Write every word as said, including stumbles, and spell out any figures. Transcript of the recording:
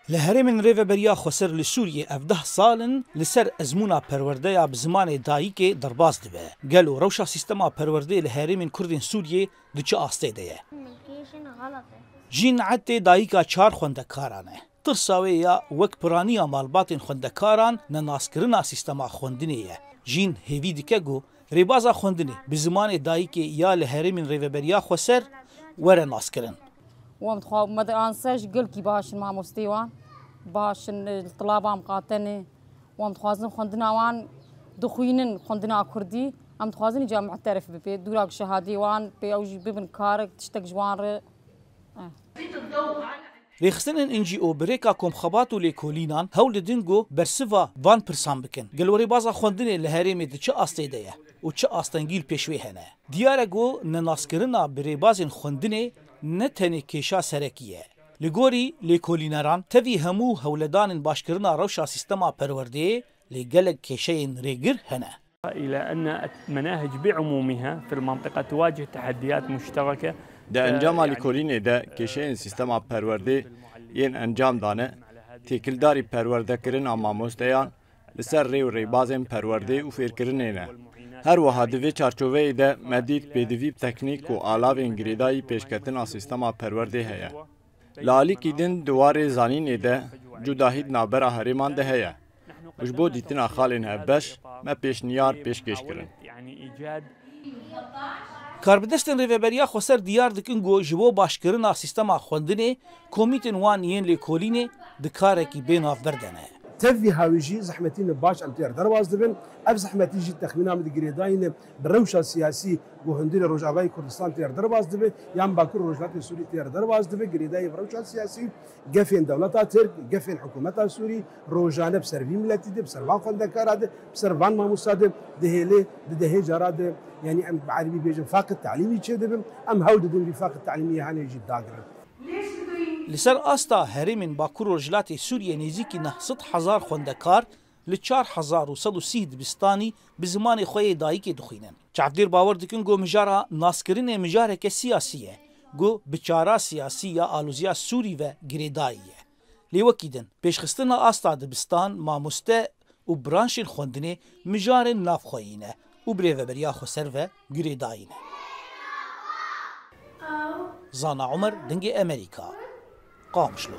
Li herêmên Rêveberiya Xweser li Sûriyê ev deh sal in li ser ezmûna perwerdeya bi zimanê dayikê derbas dibe. Gelo rewşa sîstema perwerdê li herêmên Kurdên Sûriyê di çi astê de ye? Jîn Etê dayika çar xwendekaran e. Tirsa wê ya wek piraniya malbatên xwendekaran nenaskirina sîstema xwendinê ye. Jîn hêvî dike ku rêbaza xwendinê bi zimanê dayikê ya li herêmên Rêveberiya Xweser were naskirin. Wan dixwa-, me de an se ji gelkî baş in mamostê wan. Baş in, li tilaba miqate ne. Wan dixwazin xwendina wan dixwînin, xwendina kurdî. Em dixwazin îca mu'terif bibe. Dûra ku şehadê wan pê ew jî bibin karek, tiştek ji wan re. Eh. Rêxistinên N G O bi rêka komxebat û lêkolînan hewl didin ku bersiva van pirsan bikin. Gelo rêbaza xwendinê li herêmê di çi astê de ye û çi astengî li pêş wê hene? Diyar e ku nenaskirina bi rêbazên xwendinê ne tenê kêşa serekî ye. Li gorî lêkolîneran, tevî hemû hewledanên başkirina rewşa sîstema perwerdeyê lê gelek kêşeyên rêgir hene. إلى أن المناهج بعمومها في المنطقة تواجه تحديات مشتركة. Di encama lêkolînê de kêşeyên sîstema perwerdê yên encam dane, têkildarî perwerdekirina mamosteyan li ser rê û rêbazên perwerdê û fêrkirinê ne. Her wiha di vê çarçoveyê de me dît pêdivî bi teknîk û alavên girêdayî pêşketina sîstema perwerdê heye. Li alîkî din di warê zanînê de cudahî di navbera herêman de heye û ji bo dîtina xalên hevbeş me pêşniyar pêşkêş kirin. Karbidestên Rêveberiya Xweser diyar dikin ku ji bo başkirina sîstema xwendinê komîtên wan yên lêkolînê di karekî bê navber de ne. Tev vî hawî jî zehmetîn baş em têr derbas dibin. Ev zehmetî jî texmîna min di girêdayî ne bi rewşa siyasî ku hundirê Rojavayê Kurdistan têr derbas dibe, yan Bakur Rojhilatê Sûrî têr derbas dibe, girêdayî bi rewşa siyasî, gefên dewleta Tirk, gefên hikûmeta Sûrî, rojane bi ser vî miletî de, bi ser van xwendekara de, bi ser van mamosta de, dihêlê, di dehê cara de, yanî em bi erebî bêjin faqid telîmî çêdibin, em hewl didin vî faqid telîmiyê hene jî dagirin. Li ser asta herêmên Bakur Rojhilatê Sûriyê nêzîkî neh sed hezar xwendekar li çar hezar û sed û sî dibistanî bi zimanê xwe yê dayikê dixwînin. Çavdêr bawer dikin ku mijara naskirinê mijareke siyasî ye, ku bi çara siyasî ya aloziya Sûrî ve girêdayî ye. Lê wekî din, pêşxistina asta dibistan, mamoste û branşên xwendinê mijarên navxweyî ne û bi Rêveberiya Xweser ve girêdayî ne. Zana Omer, Dengê Emerîka, Qamişlo.